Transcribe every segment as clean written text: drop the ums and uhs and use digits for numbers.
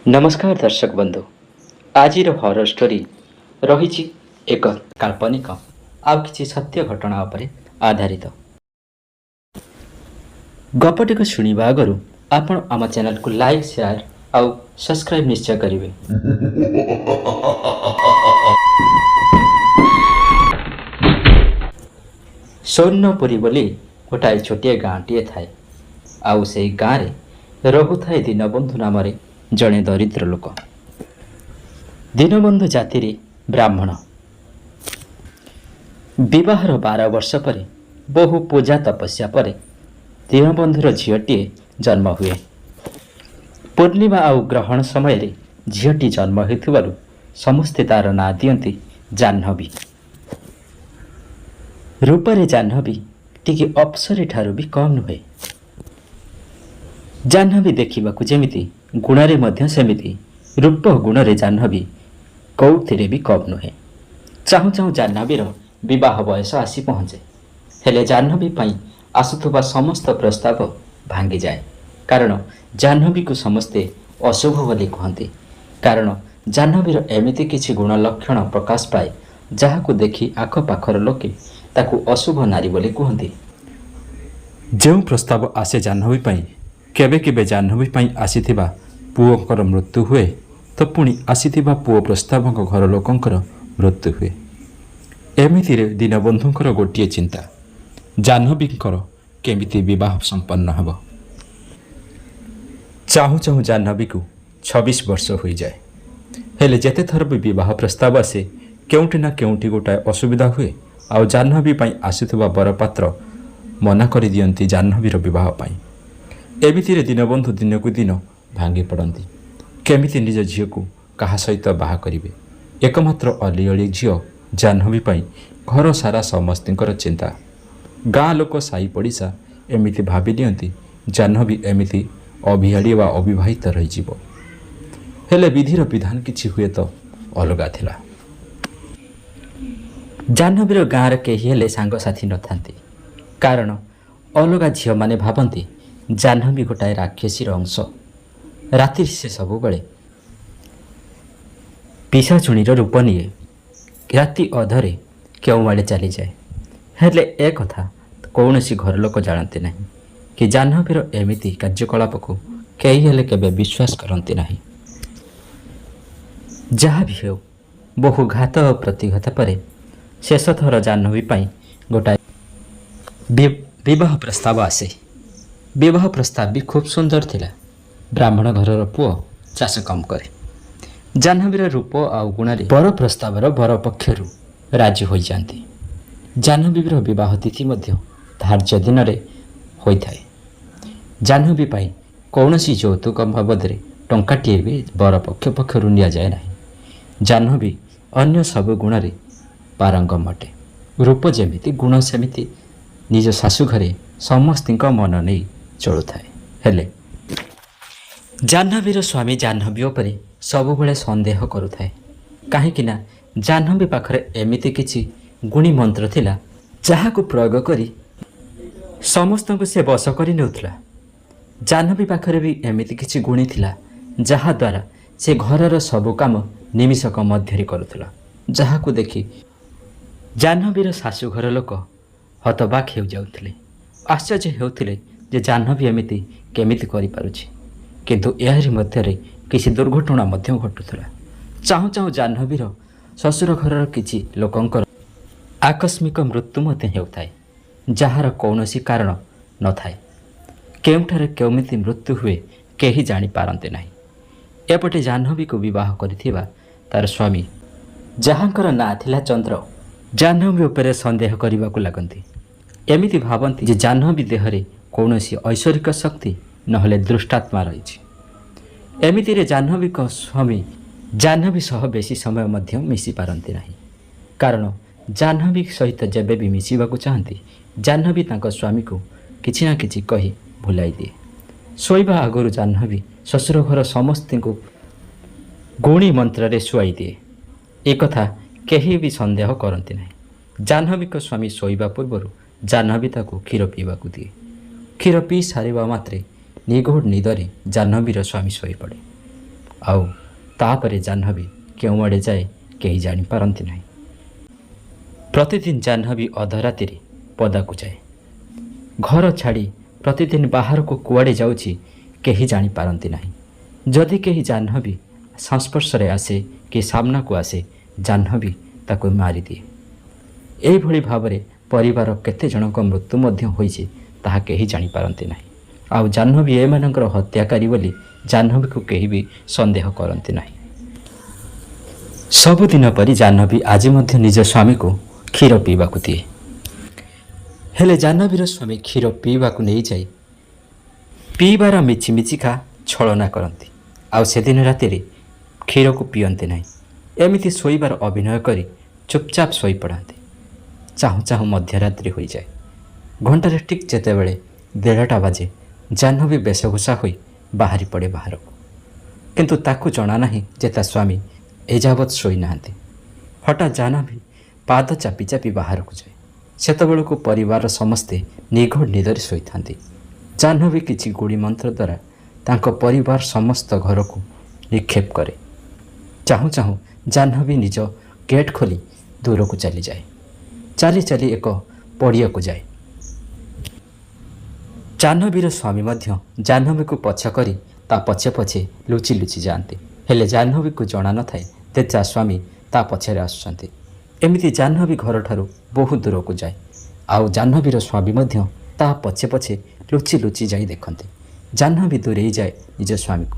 ନମସ୍କାର ଦର୍ଶକ ବନ୍ଧୁ, ଆଜିର ହରର ଷ୍ଟୋରି ରହିଛି ଏକ କାଳ୍ପନିକ ଆଉ କିଛି ସତ୍ୟ ଘଟଣା ଉପରେ ଆଧାରିତ। ଗପଟିକୁ ଶୁଣିବା ଆଗରୁ ଆପଣ ଆମ ଚ୍ୟାନେଲକୁ ଲାଇକ୍, ସେୟାର ଆଉ ସବସ୍କ୍ରାଇବ୍ ନିଶ୍ଚୟ କରିବେ। ସ୍ୱର୍ଣ୍ଣପୁରୀ ବୋଲି ଗୋଟାଏ ଛୋଟିଆ ଗାଁଟିଏ ଥାଏ ଆଉ ସେଇ ଗାଁରେ ରହୁଥାଏ ଦୀନବନ୍ଧୁ ନାମରେ ଜଣେ ଦରିଦ୍ର ଲୋକ। ଦୀନବନ୍ଧୁ ଜାତିରେ ବ୍ରାହ୍ମଣ। ବିବାହର 12 ବର୍ଷ ପରେ, ବହୁ ପୂଜା ତପସ୍ୟା ପରେ ଦୀନବନ୍ଧୁର ଝିଅଟିଏ ଜନ୍ମ ହୁଏ। ପୂର୍ଣ୍ଣିମା ଆଉ ଗ୍ରହଣ ସମୟରେ ଝିଅଟି ଜନ୍ମ ହେଉଥିବାରୁ ସମସ୍ତେ ତାର ନାଁ ଦିଅନ୍ତି ଜାହ୍ନବୀ। ରୂପରେ ଜାହ୍ନବୀ ଟିକେ ଅପ୍ସରୀ ଠାରୁ ବି କମ୍ ନୁହେଁ। ଜାହ୍ନବୀ ଦେଖିବାକୁ ଯେମିତି, ଗୁଣରେ ମଧ୍ୟ ସେମିତି। ରୂପ ଗୁଣରେ ଜାହ୍ନବୀ କୋଉଥିରେ ବି କମ୍ ନୁହେଁ। ଚାହୁଁ ଚାହୁଁ ଜାହ୍ନବୀର ବିବାହ ବୟସ ଆସି ପହଞ୍ଚେ। ହେଲେ ଜାହ୍ନବୀ ପାଇଁ ଆସୁଥିବା ସମସ୍ତ ପ୍ରସ୍ତାବ ଭାଙ୍ଗିଯାଏ, କାରଣ ଜାହ୍ନବୀକୁ ସମସ୍ତେ ଅଶୁଭ ବୋଲି କୁହନ୍ତି। କାରଣ ଜାହ୍ନବୀର ଏମିତି କିଛି ଗୁଣ ଲକ୍ଷଣ ପ୍ରକାଶ ପାଏ, ଯାହାକୁ ଦେଖି ଆଖପାଖର ଲୋକେ ତାକୁ ଅଶୁଭ ନାରୀ ବୋଲି କୁହନ୍ତି। ଯେଉଁ ପ୍ରସ୍ତାବ ଆସେ ଜାହ୍ନବୀ ପାଇଁ, କେବେ କେବେ ଜାହ୍ନବୀ ପାଇଁ ଆସିଥିବା ପୁଅଙ୍କର ମୃତ୍ୟୁ ହୁଏ ତ ପୁଣି ଆସିଥିବା ପୁଅ ପ୍ରସ୍ତାବଙ୍କ ଘର ଲୋକଙ୍କର ମୃତ୍ୟୁ ହୁଏ। ଏମିତିରେ ଦୀନବନ୍ଧୁଙ୍କର ଗୋଟିଏ ଚିନ୍ତା, ଜାହ୍ନବୀଙ୍କର କେମିତି ବିବାହ ସମ୍ପନ୍ନ ହେବ। ଚାହୁଁ ଚାହୁଁ ଜାହ୍ନବୀକୁ 26 ବର୍ଷ ହୋଇଯାଏ। ହେଲେ ଯେତେଥର ବି ବିବାହ ପ୍ରସ୍ତାବ ଆସେ, କେଉଁଠି ନା କେଉଁଠି ଗୋଟାଏ ଅସୁବିଧା ହୁଏ ଆଉ ଜାହ୍ନବୀ ପାଇଁ ଆସୁଥିବା ବରପାତ୍ର ମନା କରିଦିଅନ୍ତି ଜାହ୍ନବୀର ବିବାହ ପାଇଁ। ଏମିତିରେ ଦୀନବନ୍ଧୁ ଦିନକୁ ଦିନ ଭାଙ୍ଗି ପଡ଼ନ୍ତି। କେମିତି ନିଜ ଝିଅକୁ କାହା ସହିତ ବାହା କରିବେ? ଏକମାତ୍ର ଅଲିଅଳି ଝିଅ ଜାହ୍ନବୀ ପାଇଁ ଘର ସାରା ସମସ୍ତଙ୍କର ଚିନ୍ତା। ଗାଁ ଲୋକ, ସାହି ପଡ଼ିଶା ଏମିତି ଭାବି ନିଅନ୍ତି, ଜାହ୍ନବୀ ଏମିତି ଅବିହାରୀ ବା ଅବିବାହିତ ରହିଯିବ। ହେଲେ ବିଧିର ବିଧାନ କିଛି ହୁଏତ ଅଲଗା ଥିଲା। ଜାହ୍ନବୀର ଗାଁର କେହି ହେଲେ ସାଙ୍ଗସାଥି ନଥାନ୍ତି, କାରଣ ଅଲଗା ଝିଅମାନେ ଭାବନ୍ତି ଜାହ୍ନବୀ ଗୋଟାଏ ରାକ୍ଷସୀର ଅଂଶ। ରାତିରେ ସେ ସବୁବେଳେ ପିଶାଚୁଣୀର ରୂପ ନିଏ, ରାତି ଅଧରେ କେଉଁଆଡ଼େ ଚାଲିଯାଏ। ହେଲେ ଏ କଥା କୌଣସି ଘର ଲୋକ ଜାଣନ୍ତି ନାହିଁ କି ଜାହ୍ନବୀର ଏମିତି କାର୍ଯ୍ୟକଳାପକୁ କେହି ହେଲେ କେବେ ବିଶ୍ୱାସ କରନ୍ତି ନାହିଁ। ଯାହା ବି ହେଉ, ବହୁ ଘାତ ଓ ପ୍ରତିଘାତ ପରେ ଶେଷ ଥର ଜାହ୍ନବୀ ପାଇଁ ଗୋଟାଏ ବିବାହ ପ୍ରସ୍ତାବ ଆସେ। ବିବାହ ପ୍ରସ୍ତାବ ବି ଖୁବ୍ ସୁନ୍ଦର ଥିଲା। ବ୍ରାହ୍ମଣ ଘରର ପୁଅ, ଚାଷ କାମ କରେ। ଜାହ୍ନବୀର ରୂପ ଆଉ ଗୁଣରେ ବର ପ୍ରସ୍ତାବର ବର ପକ୍ଷରୁ ରାଜି ହୋଇଯାଆନ୍ତି। ଜାହ୍ନବୀର ବିବାହ ତିଥି ମଧ୍ୟ ଧାର୍ଯ୍ୟ ଦିନରେ ହୋଇଥାଏ। ଜାହ୍ନବୀ ପାଇଁ କୌଣସି ଯୌତୁକ ବାବଦରେ ଟଙ୍କାଟିଏ ବି ବର ପକ୍ଷ ପକ୍ଷରୁ ନିଆଯାଏ ନାହିଁ। ଜାହ୍ନବୀ ଅନ୍ୟ ସବୁ ଗୁଣରେ ପାରଙ୍ଗମ ଅଟେ। ରୂପ ଯେମିତି, ଗୁଣ ସେମିତି। ନିଜ ଶାଶୁଘରେ ସମସ୍ତଙ୍କ ମନ ନେଇ ଚଳୁଥାଏ। ହେଲେ ଜାହ୍ନବୀର ସ୍ୱାମୀ ଜାହ୍ନବୀ ଉପରେ ସବୁବେଳେ ସନ୍ଦେହ କରୁଥାଏ, କାହିଁକି ନା ଜାହ୍ନବୀ ପାଖରେ ଏମିତି କିଛି ଗୁଣି ମନ୍ତ୍ର ଥିଲା, ଯାହାକୁ ପ୍ରୟୋଗ କରି ସମସ୍ତଙ୍କୁ ସେ ବଶ କରି ନେଉଥିଲା। ଜାହ୍ନବୀ ପାଖରେ ବି ଏମିତି କିଛି ଗୁଣି ଥିଲା, ଯାହାଦ୍ୱାରା ସେ ଘରର ସବୁ କାମ ନିମିଷକ ମଧ୍ୟରେ କରୁଥିଲା, ଯାହାକୁ ଦେଖି ଜାହ୍ନବୀର ଶାଶୁଘର ଲୋକ ହତବାକ୍ ହେଉଯାଉଥିଲେ, ଆଶ୍ଚର୍ଯ୍ୟ ହେଉଥିଲେ ଯେ ଜାହ୍ନବୀ ଏମିତି କେମିତି କରିପାରୁଛି। କିନ୍ତୁ ଏହାରି ମଧ୍ୟରେ କିଛି ଦୁର୍ଘଟଣା ମଧ୍ୟ ଘଟୁଥିଲା। ଚାହୁଁ ଚାହୁଁ ଜାହ୍ନବୀର ଶ୍ୱଶୁର ଘରର କିଛି ଲୋକଙ୍କର ଆକସ୍ମିକ ମୃତ୍ୟୁ ମଧ୍ୟ ହେଉଥାଏ, ଯାହାର କୌଣସି କାରଣ ନଥାଏ। କେଉଁଠାରେ କେମିତି ମୃତ୍ୟୁ ହୁଏ, କେହି ଜାଣିପାରନ୍ତି ନାହିଁ। ଏପଟେ ଜାହ୍ନବୀକୁ ବିବାହ କରିଥିବା ତାର ସ୍ୱାମୀ, ଯାହାଙ୍କର ନାଁ ଥିଲା ଚନ୍ଦ୍ର, ଜାହ୍ନବୀ ଉପରେ ସନ୍ଦେହ କରିବାକୁ ଲାଗନ୍ତି। ଏମିତି ଭାବନ୍ତି ଯେ ଜାହ୍ନବୀ ଦେହରେ କୌଣସି ଐଶ୍ୱରିକ ଶକ୍ତି ନହେଲେ ଦୁଷ୍ଟାତ୍ମା ରହିଛି। ଏମିତିରେ ଜାହ୍ନବୀଙ୍କ ସ୍ୱାମୀ ଜାହ୍ନବୀ ସହ ବେଶୀ ସମୟ ମଧ୍ୟ ମିଶି ପାରନ୍ତି ନାହିଁ, କାରଣ ଜାହ୍ନବୀ ସହିତ ଯେବେ ବି ମିଶିବାକୁ ଚାହାନ୍ତି, ଜାହ୍ନବୀ ତାଙ୍କ ସ୍ୱାମୀକୁ କିଛି ନା କିଛି କହି ଭୁଲାଇ ଦିଏ। ଶୋଇବା ଆଗରୁ ଜାହ୍ନବୀ ଶ୍ୱଶୁର ଘର ସମସ୍ତଙ୍କୁ ଗୁଣି ମନ୍ତ୍ରରେ ଶୁଆଇ ଦିଏ। ଏକଥା କେହି ବି ସନ୍ଦେହ କରନ୍ତି ନାହିଁ। ଜାହ୍ନବୀଙ୍କ ସ୍ୱାମୀ ଶୋଇବା ପୂର୍ବରୁ ଜାହ୍ନବୀ ତାକୁ କ୍ଷୀର ପିଇବାକୁ ଦିଏ। କ୍ଷୀର ପିଇ ସାରିବା ମାତ୍ରେ ନିଘୋଡ଼ ନିଦରେ ଜାହ୍ନବୀର ସ୍ୱାମୀ ଶୋଇପଡ଼େ। ଆଉ ତାପରେ ଜାହ୍ନବୀ କେଉଁଆଡ଼େ ଯାଏ କେହି ଜାଣିପାରନ୍ତି ନାହିଁ। ପ୍ରତିଦିନ ଜାହ୍ନବୀ ଅଧରାତିରେ ପଦାକୁ ଯାଏ। ଘର ଛାଡ଼ି ପ୍ରତିଦିନ ବାହାରକୁ କୁଆଡ଼େ ଯାଉଛି କେହି ଜାଣିପାରନ୍ତି ନାହିଁ। ଯଦି କେହି ଜାହ୍ନବୀ ସଂସ୍ପର୍ଶରେ ଆସେ କି ସାମ୍ନାକୁ ଆସେ, ଜାହ୍ନବୀ ତାକୁ ମାରିଦିଏ। ଏଇଭଳି ଭାବରେ ପରିବାର କେତେ ଜଣଙ୍କ ମୃତ୍ୟୁ ମଧ୍ୟ ହୋଇଛି ତାହା କେହି ଜାଣିପାରନ୍ତି ନାହିଁ। ଆଉ ଜାହ୍ନବୀ ଏମାନଙ୍କର ହତ୍ୟାକାରୀ ବୋଲି ଜାହ୍ନବୀକୁ କେହି ବି ସନ୍ଦେହ କରନ୍ତି ନାହିଁ। ସବୁଦିନ ପରି ଜାହ୍ନବୀ ଆଜି ମଧ୍ୟ ନିଜ ସ୍ୱାମୀକୁ କ୍ଷୀର ପିଇବାକୁ ଦିଏ। ହେଲେ ଜାହ୍ନବୀର ସ୍ୱାମୀ କ୍ଷୀର ପିଇବାକୁ ନେଇଯାଇ ପିଇବାର ମିଛି ମିଛିକା ଛଳନା କରନ୍ତି, ଆଉ ସେଦିନ ରାତିରେ କ୍ଷୀରକୁ ପିଅନ୍ତି ନାହିଁ। ଏମିତି ଶୋଇବାର ଅଭିନୟ କରି ଚୁପଚାପ ଶୋଇପଡ଼ନ୍ତି। ଚାହୁଁ ଚାହୁଁ ମଧ୍ୟରାତ୍ରି ହୋଇଯାଏ। ଘଣ୍ଟାରେ ଠିକ୍ ଯେତେବେଳେ 1:30 ବାଜେ, ଜାହ୍ନବୀ ବେଶଭୂଷା ହୋଇ ବାହାରି ପଡ଼େ ବାହାରକୁ। କିନ୍ତୁ ତାକୁ ଜଣା ନାହିଁ ଯେ ତା ସ୍ୱାମୀ ଏଯାବତ୍ ଶୋଇନାହାନ୍ତି। ହଠାତ୍ ଜାହ୍ନବୀ ପାଦ ଚାପି ଚାପି ବାହାରକୁ ଯାଏ। ସେତେବେଳକୁ ପରିବାରର ସମସ୍ତେ ନିଘୋଡ଼ ନିଦରେ ଶୋଇଥାନ୍ତି। ଜାହ୍ନବୀ କିଛି ଗୁଡ଼ି ମନ୍ତ୍ର ଦ୍ୱାରା ତାଙ୍କ ପରିବାର ସମସ୍ତ ଘରକୁ ନିକ୍ଷେପ କରେ। ଚାହୁଁ ଚାହୁଁ ଜାହ୍ନବୀ ନିଜ ଗେଟ୍ ଖୋଲି ଦୂରକୁ ଚାଲିଯାଏ। ଚାଲି ଚାଲି ଏକ ପଡ଼ିଆକୁ ଯାଏ। ଜାହ୍ନବୀର ସ୍ୱାମୀ ମଧ୍ୟ ଜାହ୍ନବୀକୁ ପଛ କରି ତା ପଛେ ପଛେ ଲୁଚି ଲୁଚି ଯାଆନ୍ତି। ହେଲେ ଜାହ୍ନବୀକୁ ଜଣା ନଥାଏ ଯେ ତା ସ୍ୱାମୀ ତା ପଛରେ ଆସୁଛନ୍ତି। ଏମିତି ଜାହ୍ନବୀ ଘରଠାରୁ ବହୁ ଦୂରକୁ ଯାଏ, ଆଉ ଜାହ୍ନବୀର ସ୍ୱାମୀ ମଧ୍ୟ ତା ପଛେ ପଛେ ଲୁଚି ଲୁଚି ଯାଇ ଦେଖନ୍ତି। ଜାହ୍ନବୀ ଦୂରେଇ ଯାଏ ନିଜ ସ୍ୱାମୀକୁ,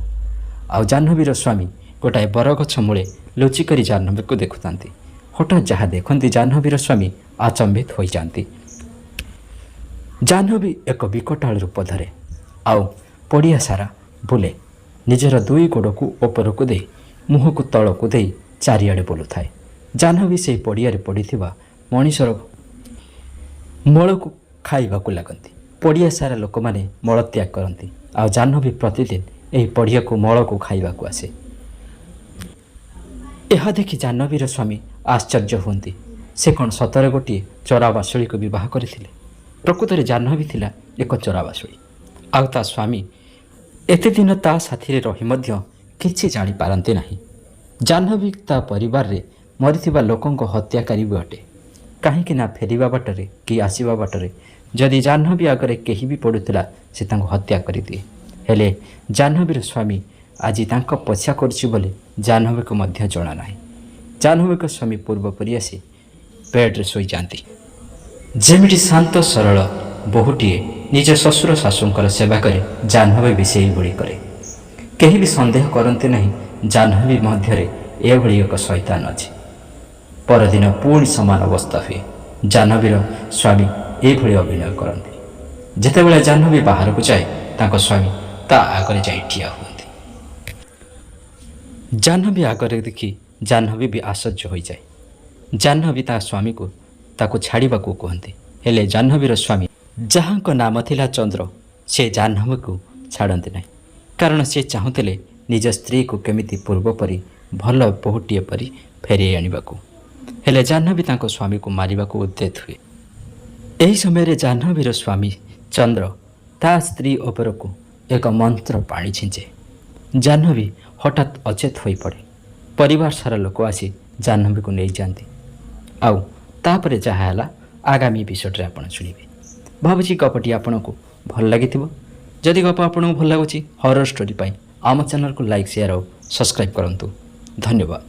ଆଉ ଜାହ୍ନବୀର ସ୍ୱାମୀ ଗୋଟାଏ ବରଗଛ ମୂଳେ ଲୁଚିକରି ଜାହ୍ନବୀକୁ ଦେଖୁଥାନ୍ତି। ହଠାତ୍ ଯାହା ଦେଖନ୍ତି ଜାହ୍ନବୀର ସ୍ୱାମୀ ଆଚମ୍ବିତ ହୋଇଯାଆନ୍ତି। ଜାହ୍ନବୀ ଏକ ବିକଟାଳ ରୂପ ଧରେ ଆଉ ପଡ଼ିଆ ସାରା ବୁଲେ। ନିଜର ଦୁଇ ଗୋଡ଼କୁ ଉପରକୁ ଦେଇ ମୁହଁକୁ ତଳକୁ ଦେଇ ଚାରିଆଡ଼େ ବୁଲୁଥାଏ। ଜାହ୍ନବୀ ସେହି ପଡ଼ିଆରେ ପଡ଼ିଥିବା ମଣିଷର ମଳକୁ ଖାଇବାକୁ ଲାଗନ୍ତି। ପଡ଼ିଆ ସାରା ଲୋକମାନେ ମଳତ୍ୟାଗ କରନ୍ତି, ଆଉ ଜାହ୍ନବୀ ପ୍ରତିଦିନ ଏହି ପଡ଼ିଆକୁ ମଳକୁ ଖାଇବାକୁ ଆସେ। ଏହା ଦେଖି ଜାହ୍ନବୀର ସ୍ୱାମୀ ଆଶ୍ଚର୍ଯ୍ୟ ହୁଅନ୍ତି। ସେ କ'ଣ ସତରେ ଗୋଟିଏ ଚୋରାବାସୁଳୀକୁ ବିବାହ କରିଥିଲେ? ପ୍ରକୃତରେ ଜାହ୍ନବୀ ଥିଲା ଏକ ଚୋରାବାସୁଳୀ, ଆଉ ତା ସ୍ୱାମୀ ଏତେ ଦିନ ତା ସାଥିରେ ରହି ମଧ୍ୟ କିଛି ଜାଣିପାରନ୍ତି ନାହିଁ। ଜାହ୍ନବୀ ତା ପରିବାରରେ ମରିଥିବା ଲୋକଙ୍କ ହତ୍ୟାକାରୀ ବି ଅଟେ। କାହିଁକି ନା ଫେରିବା ବାଟରେ କି ଆସିବା ବାଟରେ ଯଦି ଜାହ୍ନବୀ ଆଗରେ କେହି ବି ପଡ଼ୁଥିଲା, ସେ ତାଙ୍କୁ ହତ୍ୟା କରିଦିଏ। ହେଲେ ଜାହ୍ନବୀର ସ୍ୱାମୀ ଆଜି ତାଙ୍କ ପଛା କରୁଛି ବୋଲି ଜାହ୍ନବୀକୁ ମଧ୍ୟ ଜଣା ନାହିଁ। ଜାହ୍ନବୀଙ୍କ ସ୍ୱାମୀ ପୂର୍ବପରି ଆସି ବେଡ଼୍ରେ ଶୋଇଯାଆନ୍ତି। ଯେମିତି ଶାନ୍ତ ସରଳ ବୋହୂଟିଏ ନିଜ ଶ୍ୱଶୁର ଶାଶୁଙ୍କର ସେବା କରେ, ଜାହ୍ନବୀ ବି ସେଇଭଳି କରେ। କେହି ବି ସନ୍ଦେହ କରନ୍ତି ନାହିଁ ଜାହ୍ନବୀ ମଧ୍ୟରେ ଏଭଳି ଏକ ଶୈତାନ ଅଛି। ପରଦିନ ପୁଣି ସମାନ ଅବସ୍ଥା ହୁଏ। ଜାହ୍ନବୀର ସ୍ୱାମୀ ଏଇଭଳି ଅଭିନୟ କରନ୍ତି। ଯେତେବେଳେ ଜାହ୍ନବୀ ବାହାରକୁ ଯାଏ, ତାଙ୍କ ସ୍ୱାମୀ ତା ଆଗରେ ଯାଇ ଠିଆ ହୁଅନ୍ତି। ଜାହ୍ନବୀ ଆଗରେ ଦେଖି ଜାହ୍ନବୀ ବି ଆଶ୍ଚର୍ଯ୍ୟ ହୋଇଯାଏ। ଜାହ୍ନବୀ ତା ସ୍ୱାମୀକୁ ତାକୁ ଛାଡ଼ିବାକୁ କୁହନ୍ତି। ହେଲେ ଜାହ୍ନବୀର ସ୍ୱାମୀ, ଯାହାଙ୍କ ନାମ ଥିଲା ଚନ୍ଦ୍ର, ସେ ଜାହ୍ନବୀକୁ ଛାଡ଼ନ୍ତି ନାହିଁ। କାରଣ ସେ ଚାହୁଁଥିଲେ ନିଜ ସ୍ତ୍ରୀକୁ କେମିତି ପୂର୍ବ ପରି ଭଲ ବୋହୂଟିଏ ପରି ଫେରାଇ ଆଣିବାକୁ। ହେଲେ ଜାହ୍ନବୀ ତାଙ୍କ ସ୍ୱାମୀକୁ ମାରିବାକୁ ଉଦ୍ୟତ ହୁଏ। ଏହି ସମୟରେ ଜାହ୍ନବୀର ସ୍ୱାମୀ ଚନ୍ଦ୍ର ତା ସ୍ତ୍ରୀ ଉପରକୁ ଏକ ମନ୍ତ୍ର ପାଣି ଛିଞ୍ଚେ। ଜାହ୍ନବୀ ହଠାତ୍ ଅଚେତ ହୋଇପଡ଼େ। ପରିବାର ସାରା ଲୋକ ଆସି ଜାହ୍ନବୀକୁ ନେଇଯାଆନ୍ତି। ଆଉ ତାପରେ ଯାହା ହେଲା ଆଗାମୀ ଏପିସୋଡ଼ରେ ଆପଣ ଶୁଣିବେ। ଭାବୁଛି ଗପଟି ଆପଣଙ୍କୁ ଭଲ ଲାଗିଥିବ। ଯଦି ଗପ ଆପଣଙ୍କୁ ଭଲ ଲାଗୁଛି, ହରର ଷ୍ଟୋରି ପାଇଁ ଆମ ଚ୍ୟାନେଲକୁ ଲାଇକ୍, ସେୟାର ଆଉ ସବସ୍କ୍ରାଇବ୍ କରନ୍ତୁ। ଧନ୍ୟବାଦ।